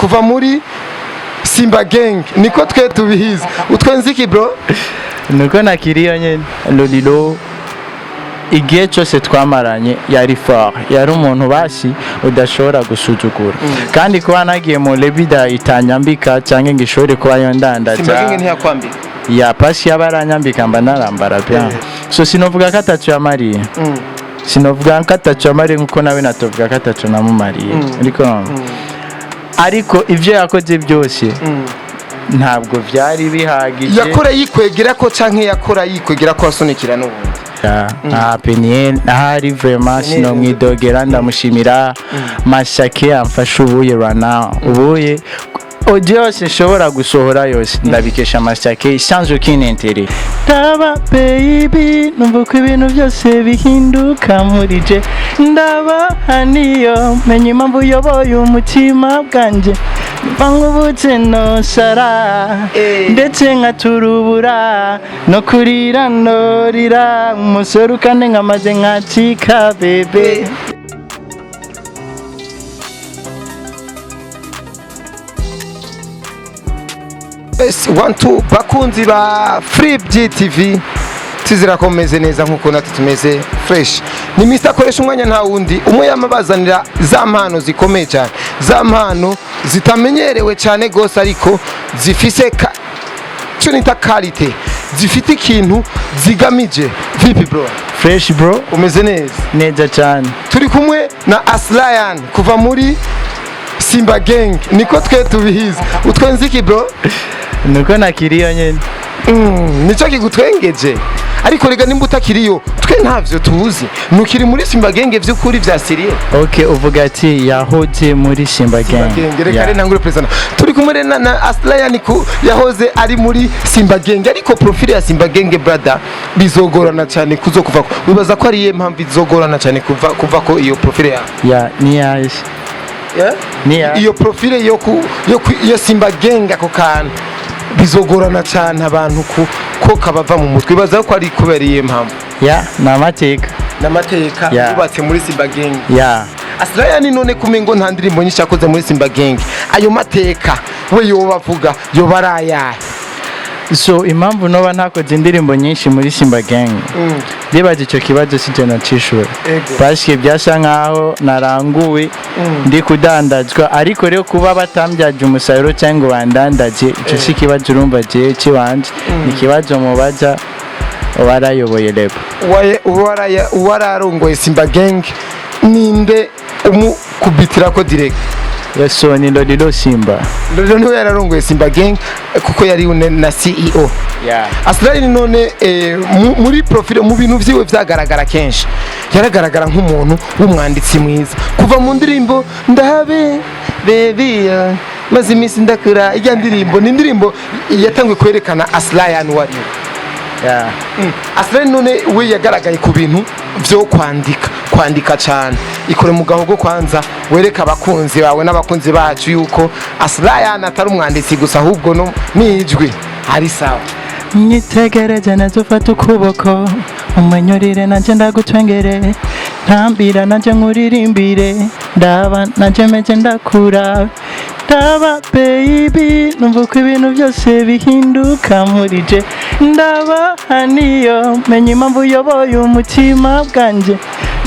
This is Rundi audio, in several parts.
Kuva muri Simba Gang, niko twe tubihiza. Utwenze iki, bro? Nuko nakiriyo nyene. Lolilo igihe cyose twamaranye yari fort, yari umuntu basi udashobora gusuzugura. Kandi kuba nagiye mu lebida itanyambika cyangwa ngo ishobore kuba yondandaza. Simba Gang ntiyakwambika? Ya, pasi yaba aranyambika mba narambara bien. So sinovuga ko ataco yamariye, sinovuga ko ataco yamariye, nkuko nawe natovuga ko ataco namumariye. Ariko ivyo yakoze byose ntabwo byari bihagije. Yakora yikwegera ko canke yakora yikwegera ko asunikira n'ubundi? Ah, Peniel ahari vraiment sinomwidogera, ndamushimira. Masake amfasha ubuye right now, ubuye audio yose nshobora gusohora yose ndabikesha Masake sans aucun intérêt. Ndaba baby, numva ko ibintu byose bihinduka muri je. Ndaba haniyo menya impamvu uyoboye umutima bwanjye, mva nkubutse nosara ndetse nkaturubura no kurira norira umusore ukane nkamaze nkacika bebe. Yes, one two, bakunzi ba Free GTV, tizira ko mumeze neza nkuko natwe tumeze fresh. Ni Mr akoresha umwanya, nta wundi umwe yamabazanira za mpano zikomeye cyane, za mpano zitamenyerewe cyane gose, ariko zifise cyo nita qualité, zifite ikintu zigamije. Vipi, bro? Fresh, bro. Umeze neza? Neza cyane. Turi kumwe na Aslayan kuva muri Simba Gang, niko twe tubihiza. Utwenze iki, bro? Nuko nakiriyo nyene. Nicyo kigutwengeje? Ariko rega nimba utakiriyo twe ntavyo tuzi. Ntukiri muri Simba Gang vy'ukuri vya sérieux? Ok, uvuga ati yahoze muri Simba Gang. Gang, reka Yeah. rero ntangure present. Turi kumwe rero na Aslayan ku yahoze ari muri Simba Gang, ariko profile ya Simba Gang, brother, bizogorana cyane kuzo kuva. Wibaza ko ari iyihe mpamvu izogorana cyane kuva ko iyo profile ya Ya, ni yaje. Yeah? Ni ya. Iyo profile yo Simba Gang, ako kantu bizogorana cyane abantu ko kabava mu mutwe. Wibaza ko ari kubera iyihe mpamvu? Ya, ni amateka. N'amateka yubatse muri Simba Gang. Ya. Aslayan none kumengo nta ndirimbo nyinshi yakoze muri Simba Gang, ayo mateka we yoba avuga yoba ari ayahe? So impamvu noba ntakoze indirimbo nyinshi muri Simba Gang, ndibaza icyo kibazo sije nacishura. Paske byasa nkaho naranguwe, ndi kudandazwa. Ariko rero kuba batambyaje umusaruro cyangwa ngo bandandaje, icyo si ikibazo. Urumva jewe kiwanje ni ikibazo mubaza warayoboye lebo. Uwararongoye Simba Gang ninde umukubitira ko direct? So ni Lolilo Simba. Rero niwe yararongoye Simba Gang kuko yari na CEO. Aslayan none muri profile, mu bintu vyiwe vyagaragara kenshi, yaragaragara nk'umuntu w'umwanditsi mwiza kuva mu ndirimbo "Ndabe baby ya maze iminsi ndakura". Ijya ndirimbo ni indirimbo yatanguye kwerekana Aslayan wari. Aslayan none we yagaragaye ku bintu vyo kwandika cyane. Ikore mu gahogo kwanza wereka abakunzi bawe n'abakunzi bacu yuko Aslayan atari umwanditsi gusa, ahubwo no n'ijwi ari sawa. Nyitegereze neza, ufate ukuboko umwenyurire, nanjye ndagutwengere, ntambira nanjye nkuririmbire. Ndaba nanjye meze ndakura, ndaba baby, numva ko ibintu byose bihinduka muri je. Ndaba haniyo menya impamvu uyoboye umutima bwanjye,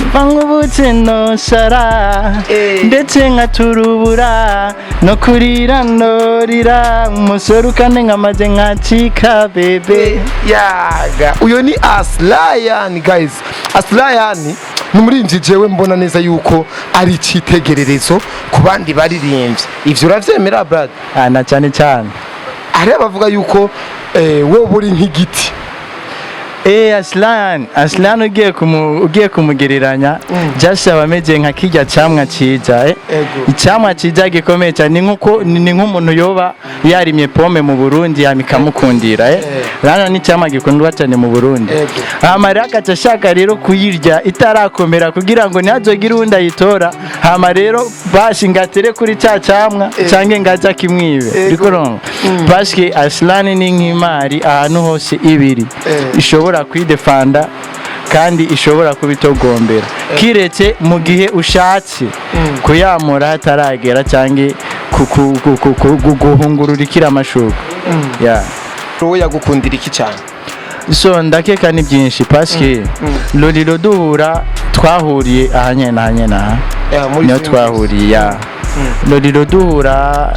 mva nkubutse nosara ndetse nkaturubura no kurira norira umusore ukane nkamaze nkacika bebe. Yaga, uyo ni Aslayan, guys. Aslayan ni umuririmbyi jewe mbona neza yuko ari icyitegererezo ku bandi baririmbyi. Ivyo uravyemera, brother? Ah, na cyane cyane. Hari abavuga yuko wowe uri nk'igiti. Aslan, Aslan ugiye kumugereranya, just aba ameze nka kirya camwa ciza. Icamwa ciza gikomeye cyane, ni nkuko ni nk'umuntu yoba yarimye pome mu Burundi yama ikamukundira. Rana ni icamwa gikundwa cyane mu Burundi. Hama rero agaca ashaka rero kuyirya itarakomera kugira ngo ntihazogire uwundi ayitora. Hama rero bashi ngatere kuri ca camwa canke ngaza kimwibe. Uriko urumva? Paske Aslan ni nk'imari ahantu hose ibiri ishobora kwidefanda kandi ishobora kubitogombera, kiretse mu gihe ushatse kuyamura hataragera cyangwa Guhungurura amashurwe, yeah. Wowe yagukundira iki cyane? So ndakeka ni byinshi, paske Lolilo duhura twahuriye aha nyene, aha nyene aha. Yeah, muri Niho Dream. twahuriye ya Lolilo duhura,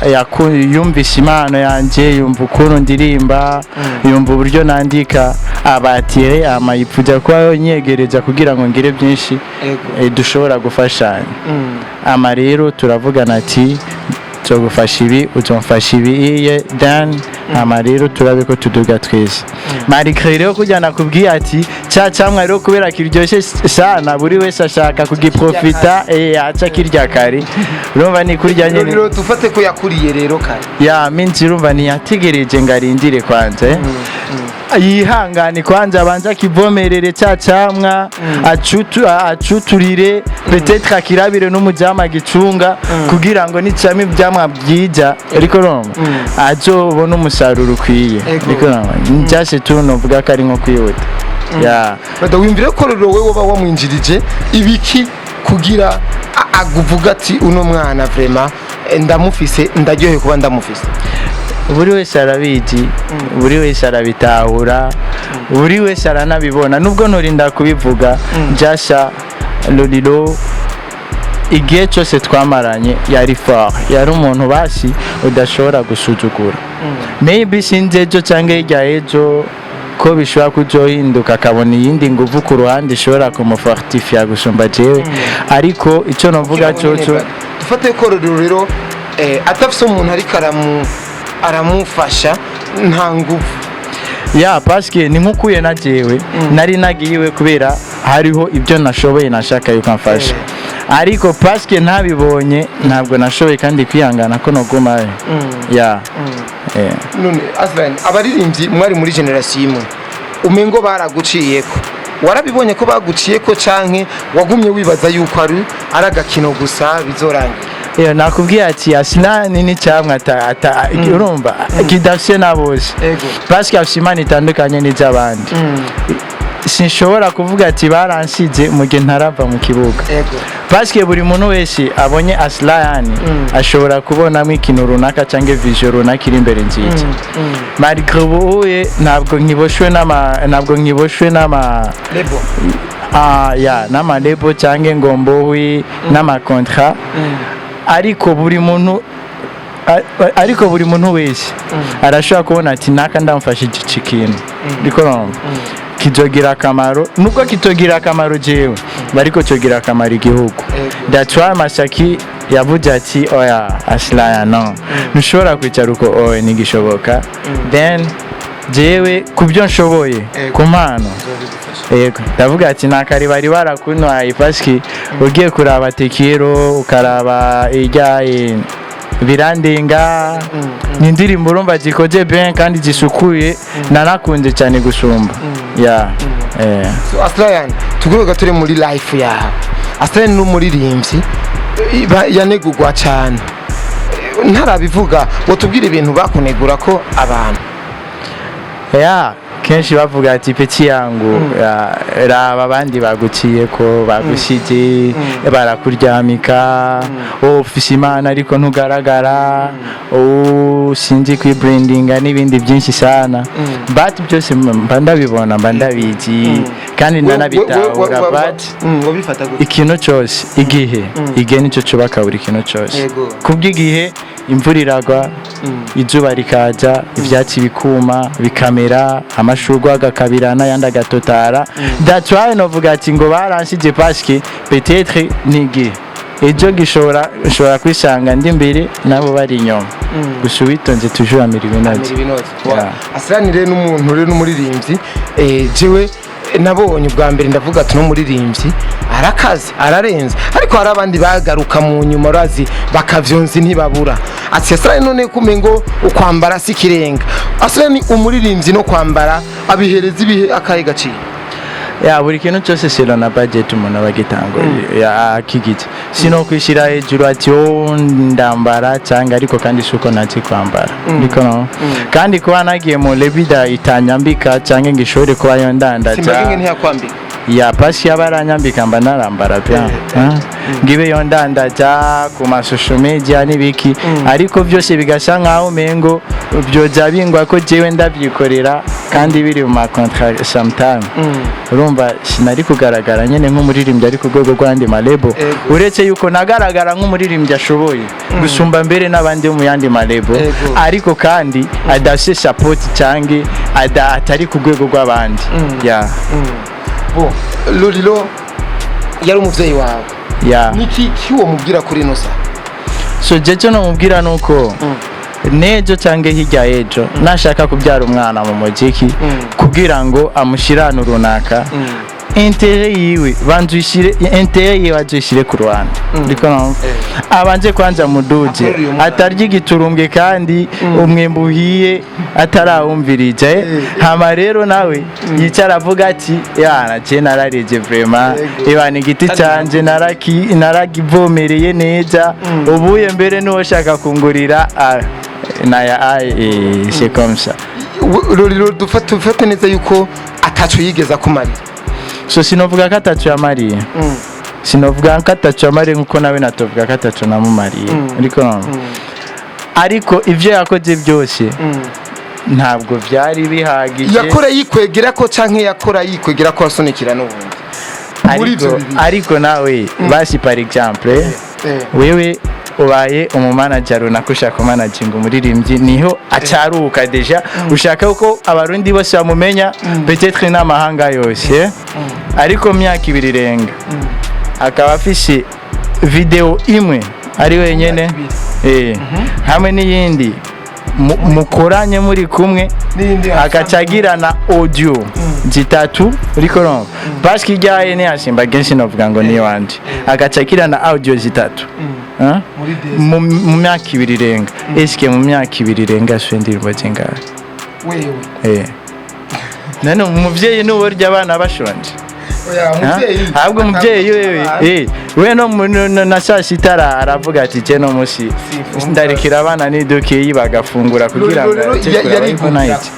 yumvise impano yanjye, yumva ukuntu ndirimba, yumva uburyo nandika, abatire ama yipfuza kuba yonyegereza kugira ngo ngire byinshi dushobora gufashanya. Ama rero turavugana ati nzogufasha ibi, uzomfasha ibi iye, then ama rero turabe ko tuduga twese. Malgré rero kujya nakubwiye ati cya camwa rero kubera kiryoshye sana, buri wese ashaka kugiprofita, aca kirya kare, urumva ni kurya nyene. Lolilo dufate ko yakuriye rero kare. Ya minsi, urumva ntiyategereje ngo arindire kwanza, yihangane kwanza, abanze akivomerere cya camwa, acuturire, peut-être akirabire n'umujamu agicunga, kugira ngo nicama ivyamwa byiza, ariko urumva azobona umusaruro ukwiye. Ariko urumva njyase tu novuga ko ari nko kwihuta ya. Brother, wiyumvire ko rero wowe woba wamwinjirije ibiki kugira aguvuga ati uno mwana vraiment, ndamufise, ndaryohewe kuba ndamufise? Buri wese arabizi, buri wese arabitahura, buri wese aranabibona, nubwo nturinda kubivuga. Jasha Lolilo igihe cyose twamaranye yari fort, yari umuntu basi udashobora gusuzugura. Maybe sinzi ejo cyangwa hirya ejo ko bishobora kuzohinduka, akabona iyindi nguvu ku ruhande ishobora kumufortifia gusumba jewe, ariko icyo navuga cyoco. Dufate ko rero atafise umuntu ariko aramufasha, nta nguvu. Ya, paske ni nkukuye na jewe nari nagiye kubera hariho ibyo nashoboye nashaka yuko amfasha, ariko paske ntabibonye ntabwo nashoboye kandi kwihangana ko nogumayo ya. None Aslan, abaririmbyi mwari muri generation imwe umengo baraguciyeko, warabibonye ko baguciyeko canke wagumye wibaza yuko ari agakino gusa bizorangira? Iyo nakubwiye ati Aslan ni cyamwe ata urumva kidafise na bose, paske afise imana itandukanye n'iz'abandi. Sinshobora kuvuga ati baransize mu gihe ntarava mu kibuga, paske buri muntu wese abonye Aslan ashobora kubonamo ikintu runaka cyangwa vision runaka iri imbere nziza. Malgré ubuye ntabwo nkiboshwe n'ama Label. Ah, ya, n'ama label cyangwa ngo mbohwe n'ama contrat, ariko buri muntu wese arashobora kubona ati naka ndamfashije iki kintu, ndiko numva kizogira akamaro, nubwo kitogira akamaro jewe bariko cyogira akamaro igihugu. That's why Masaki yavuze ati oya Aslan, no ntushobora kwicara uko, oya ntigishoboka. Then jewe kubyo nshoboye, ku mpano, yego, ndavuga ati nta kare bari barakuntwaye, paski ugiye kuraba tekiro, ukaraba ijya birandenga, ni indirimbo urumva zikoze bien kandi zisukuye, nanakunze cyane gusumba ya. So Aslan, tuguruka turi muri life yawe. Aslan ni umuririmbyi yanegurwa cyane. Ntarabivuga ngo tubwire ibintu bakunegura ko abantu. Ya, kenshi bavuga ati petit yangu, ya, raba abandi baguciye ko bagushije, barakuryamika, wowe ufise imana ariko ntugaragara, wowe sinzi kwibrandinga n'ibindi byinshi sana, but byose mba ndabibona, mba ndabizi kandi ndanabitahura, but Wabifata gute? Ikintu cyose igihe nicyo cyubaka buri kintu cyose. Kubw'igihe imvura iragwa, izuba rikaza, ibyatsi bikuma bikamera, amashurwe agakabirana ayandi agatotara. That's why novuga ati ngo baranshije, paske peut-être ni igihe ejo gishobora nshobora kwisanga ndi imbere nabo bari inyuma, gusa uwitonze toujours amira ibinoze. Ibinoze. Yeah. Aslan rero n'umuntu rero n'umuririmbyi, jewe nabonye ubwa mbere ndavuga ati n'umuririmbyi arakaze, ararenze, ariko hari abandi bagaruka mu nyuma urazi bakavyonzi ntibabura ati Aslan none kumengo ukwambara si ikirenga. Aslan ni umuririmbyi, no kwambara abihereza ibihe akahe gaciro? Ya, buri kintu cyose selon na budget umuntu aba agitanguye akigize, sino kwishyira hejuru ati oh ndambara cyangwa, ariko kandi si uko ntazi kwambara, ariko no kandi kuba nagiye mu lebida itanyambika cyangwa ngo ishobore kuba yo ndandaza. Simbagenge ntiyakwambika. Ya pasi yaba aranyambika mba narambara bien. Ngibe yondandaza ku ma social media n'ibiki, ariko byose bigasa nkaho umengo byoja bingwa ko jewe ndavyikorera kandi biri mu ma contrat. Sometime urumva sinari kugaragara nyene nk'umuririmbyi ari ku rwego rw'andi ma label, uretse yuko nagaragara nk'umuririmbyi ashoboye gusumba mbere n'abandi bo mu yandi ma label, ariko kandi adafise support canke atari ku rwego rw'abandi, ya. Bo Lolilo yari umuvyeyi wawe. Ya. Niki kiwo mubwira kuri ino saha? So jeje nomubwira nuko nejo cyangwa hirya y'ejo nashaka kubyara umwana mu muziki kugira ngo amushyire ahantu runaka, intérêt yiwe banza uyishyire, intérêt yiwe azuyishyire ku ruhande, ndiko numva abanze kwanza muduje. Akorere uyu mwana. Atarya igiturumbwe kandi umwembe uhiye atarawumvirije. Hama rero nawe yicara avuga ati: "Yana je narareje vraiment." Ibana igiti canje narakivomereye neza, ubuye mbere n'uwo kungurira, ah, naya ay, c'est comme ça. Lolilo dufate neza yuko ataco yigeze akumarira. So sinovuga ko ataco yamariye, sinovuga ko ataco yamariye nkuko nawe natovuga ko ataco namumariye, ariko ivyo yakoze byose ntabwo byari bihagije. Yakora yikwegera ko canke yakora yikwegera ko asunikira n'ubundi muri Ariko ivyo bibiri. Ariko nawe basi, par exemple, wewe ubaye umumanager runaka, ushaka kumanaginga umuririmbyi niho acaruka, déjà ushaka ko abarundi bose bamumenya, peut-être n'amahanga yose, ariko mu myaka 2 irenga akaba afise video imwe ari wenyene, hamwe n'iyindi mukoranye muri kumwe, N'iyindi. Agaca agirana audio zitatu, uriko urumva, parce que ijyaye ntiyasimba kenshi, novuga ngo ni wanje, agaca agirana audio zitatu. Hein? Muri desi. Mu myaka 2 irenga, eske mu myaka 2 irenga yasuye indirimbo zingahe? Wewe? None umuvyeyi n'uburyo abana bashonje? Oya. Ha? Umuvyeyi. Ahubwo umuvyeyi wewe, we no na saa sita aravuga ati: "Je no musi Simfungura." Ndarekera abana n'idukeyi bagafungura kugira ngo Lolilo atekure yarigungira. night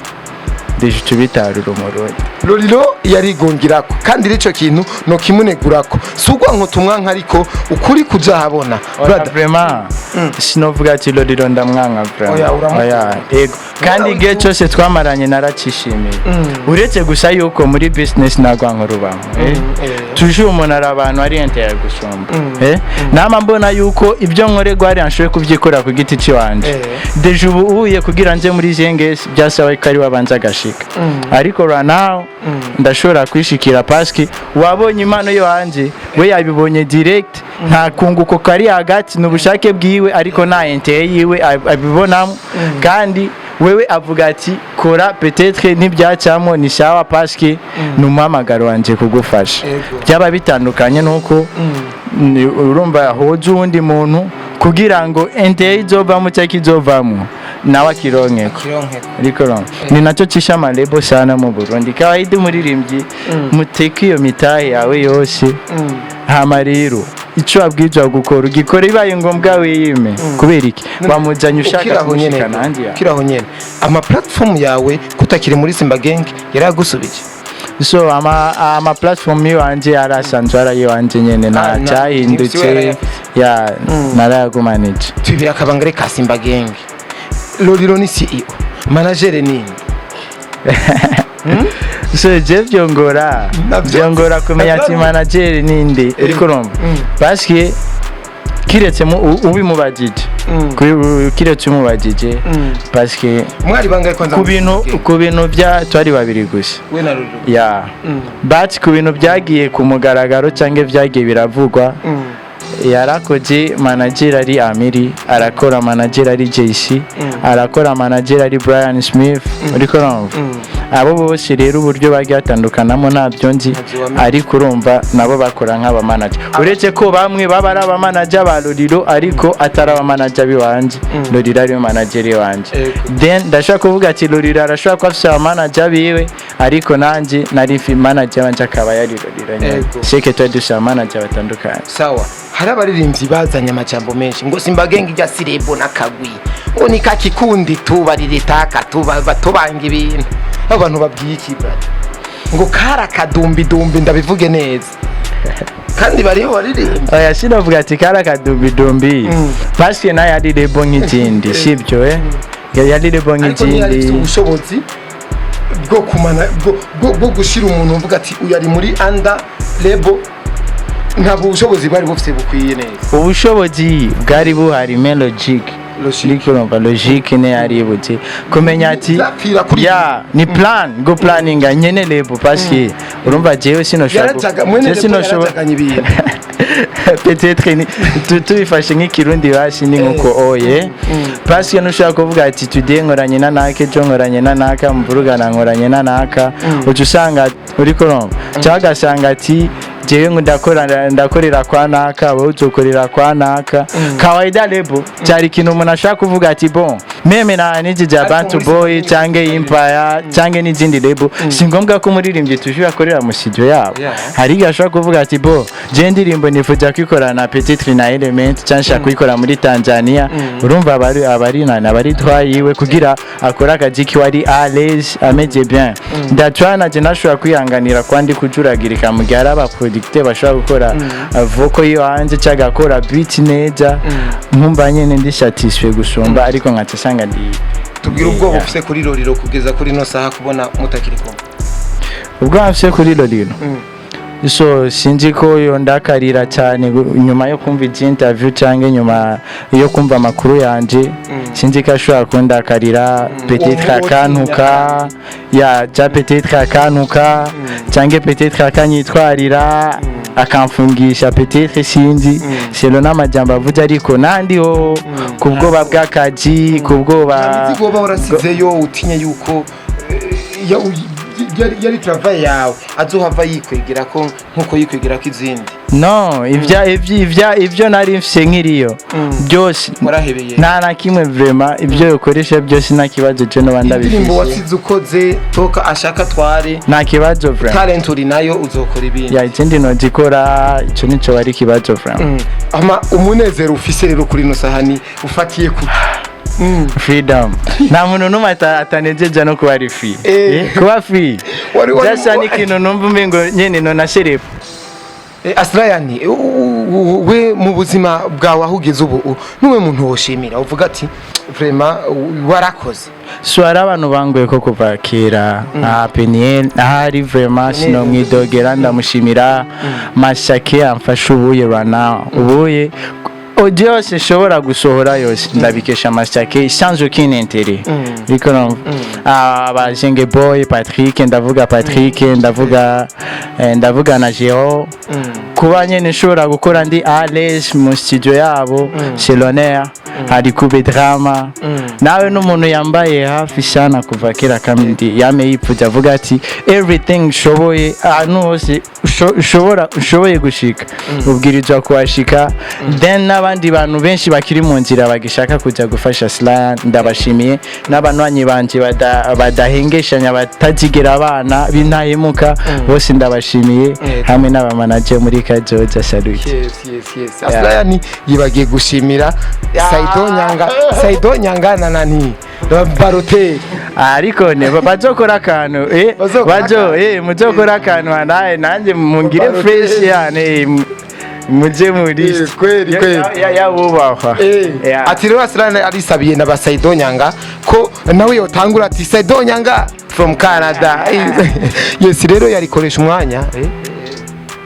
déjà tubitarura umurundi. Lolilo yarigungirako kandi rico kintu no kimunegurako, si ugwanko tumwanka, ariko ukuri kuja habona. Oya, brother. Vraiment sinovuga ati Lolilo ndamwanka vraiment. Oya, uramukunda. Oya, ego, kandi igihe cyose twamaranye naracishimiye, uretse gusa yuko muri business nagwanka rubamo, toujours umuntu ari abantu ari intérêt gusumba, nama mbona yuko ibyo nkorerwa hariya nshoboye kubyikorera ku giti ciwanje. Déjà ubu uye kugira nje muri Zenges byasaba ko ari wabanza agashika, ariko right now ndashobora kwishikira parce que wabonye impano yo hanze, we yabibonye direct, nta kunguko kari hagati, ni ubushake bwiwe, ariko nta intérêt yiwe abibonamo. Kandi wewe avuga ati: "Kora, peut-être ntibyacamo ni sawa, parce que ni umuhamagaro wanje kugufasha." Byaba bitandukanye nuko urumva hoza uwundi muntu kugira ngo intérêt izovamo cyangwa izovamo nawe akironkeko, ariko ni nacyo cisha ama label sana mu Burundi. Kawaida umuririmbyi muteka iyo mitahe yawe yose, hama rero icyo wabwirizwa gukora ugikora, ibaye ngombwa wiyime. Kubera iki wamuzanye ushaka Ukiraho nyene, kumushikana ahandi yawe? ukiraho nyene, ama platform yawe kutakiri muri Simba Gang yaragusubije? So ama platform yiwanje yarasanzwe ari ayiwanje nyene, nta Ah, cyahindutse. nivyo yarayafise. Ya, narayagumanije. Twibira akabangare ka Simba Gang. Lolilo ni CEO, manager nini? So je vyongora vyongora kumenya ati manager ninde, uriko urumva, parce que kiretse ubimubajije, kiretse umubajije, parce que Mwari bangaye kwanza? Ku bintu, ku bintu bya twari babiri gusa. We na Lolilo? Ya, but ku bintu byagiye ku mugaragaro cyangwa byagiye biravugwa, yarakoze manager ari Amiri, arakora manager ari JC, arakora manager ari Brian Smith, uriko urumva. Abo bose rero uburyo bagiye batandukanamo ntabyo nzi. Ntabyo wamenye. Ariko urumva nabo bakora nk'abamanager, uretse ko bamwe baba ari abamanager ba Lolilo ariko atari abamanager biwanje. Lolilo ariwe manager wanje. Then ndashaka kuvuga ati Lolilo arashobora kuba afise abamanager biwe, ariko nanjye nari manager wanje akaba yari Lolilo nyene. Seke twari dufise abamanager batandukanye. Sawa, hari abaririmbyi bazanye amajambo menshi ngo Simba Gang ijya sirebo n'akagwi, ngo ni kakikundi tubaririta katuba batobanga ibintu. Abantu babwiye iki, brother? Ngo kara kadumbidumbi, ndabivuge neza, kandi bariho baririmba. Oya, sinavuga ati kari akadumbidumbi, parce nayo ari label nk'izindi, sibyo? Yari label Ariko ntiyari ifite nk'izindi. ubushobozi bwo kumana bwo gushira umuntu uvuga ati uyu ari muri under label. Ntabwo ubushobozi bwari bufite bukwiye neza. Ubushobozi bwari buhari, mais logique. Logique. Uriko urumva, logique ne yaributse kumenya ati Zapfira kuri ya ni plan go planninga nyene label, parce que urumva jewe sinoshobora Yarajaga mwene jewe label. sinoshobora. Yarajaganye ibintu. Peut-être tubifashe nk'ikirundi bashi ni nkuko oye, parce que ntushobora kuvuga ati today nkoranye na naka, ejo nkoranye na naka, mvurugana nkoranye na naka, uca usanga uriko urumva, cyangwa ugasanga ati jewe ngo ndakora, ndakorera kwa naka, wowe uzokorera kwa naka. Kawaida label cyari ikintu umuntu ashaka kuvuga ati bon, même na n'iki bya Ariko Bantu muri Boy Sydney cyangwa Empire cyangwa n'izindi label, si ngombwa ko umuririmbyi tujuru akorera mu studio yabo. Hari igihe ashobora kuvuga ati bo je indirimbo nifuza kuyikora na Petit na Element, cyangwa nshaka kuyikora muri Tanzania. Urumva abari nani, abari twayiwe kugira akore akazi kiwe ari à l'aise, ameze bien. Ndatwa naje nashobora kwihanganira kwandi kujuragirika mu gihe hari aba producteur bashobora gukora vocal yo hanze cyangwa agakora beat neza, nkumva nyene ndi satisfait gusumba, ariko nkaca sanga ndi Tubwire ubwoba Yeah. ufise kuri Lolilo kugeza kuri ino saha, kubona mutakiri kumwe. Ubwo mfise kuri Lolilo, so sinzi ko yondakarira cyane nyuma yo kumva izi interview cyangwa nyuma yo kumva amakuru yanje. Sinzi ko ashobora kundakarira, peut-être Uwo akantuka ya ja, peut-être akantuka cyangwa peut-être akanyitwarira, akamfungisha peut-être, sinzi, selon n'amajambo avuze. Ariko nandi ho ku bwoba bw'akazi, ku bwoba Imizigo woba warasizeyo, utinye yuko yari travail yawe azohava yikwegera ko nkuko yikwegera ko izindi? No, ivyo nari mfise nkiriyo byose Warahebeye. Nta na kimwe vraiment. Ibyo ukoresha byose nta kibazo, je noba Indirimbo ndabifise. wasize ukoze toka ashaka tware. Nta kibazo vraiment. Talent uri nayo, uzokora ibindi. Ya, ikindi nogikora, ico nico bari kibazo vraiment. Ama umunezero ufise rero kuri ino sahani ufatiye ku Freedom. Nta muntu n'umwe atanejeje no kuba ari free. Kuba free just ni ikintu numva umengo nyene nona sherefu. Asrayani, we mu buzima bwawe aho ugeze ubu, niwe muntu woshimira uvuga ati vraiment warakoze? So hari abantu bangoye ko kuva kera nka Peniel ahari, vraiment sinomwidogera, ndamushimira. Mashake amfasha ubuye right now, ubuye audio yose nshobora gusohora yose ndabikesha Mashake sans aucun intérêt. Ariko numva aba Jenge Boy Patrick, ndavuga Patrick, ndavuga ndavuga na Geo, kuba nyene nshobora gukora ndi à l'aise mu studio yabo, c'est l'honneur. Hari Kube Drama, nawe n'umuntu yambaye hafi sana kuva kera, kandi yame yipfuza avuga ati everything nshoboye, ahantu hose ushobora ushoboye gushika ubwirizwa kuhashika. Then n'abandi bantu benshi bakiri mu nzira bagishaka kujya gufasha Sly, ndabashimiye, n'abanywanyi banje badahengeshanya, batazigera abana b'intahemuka bose ndabashimiye, hamwe n'abamanager muri Kazoza, salute. Yes, Asrayani yibagiye gushimira Saido Nyanga, Saido Nyanga na nani, Baroteri. Ariko ne bazokora akantu Bazokora bazo akantu. Muzokora akantu naye nanjye mungire Baroteri. fresh yani muje muri Kweli, kweli. Yabubahwa. Ati rero Asrayani arisabiye na ba Saido Nyanga ko nawe yotangura ati Saido Nyanga from Canada. Yes, rero yarikoresha umwanya.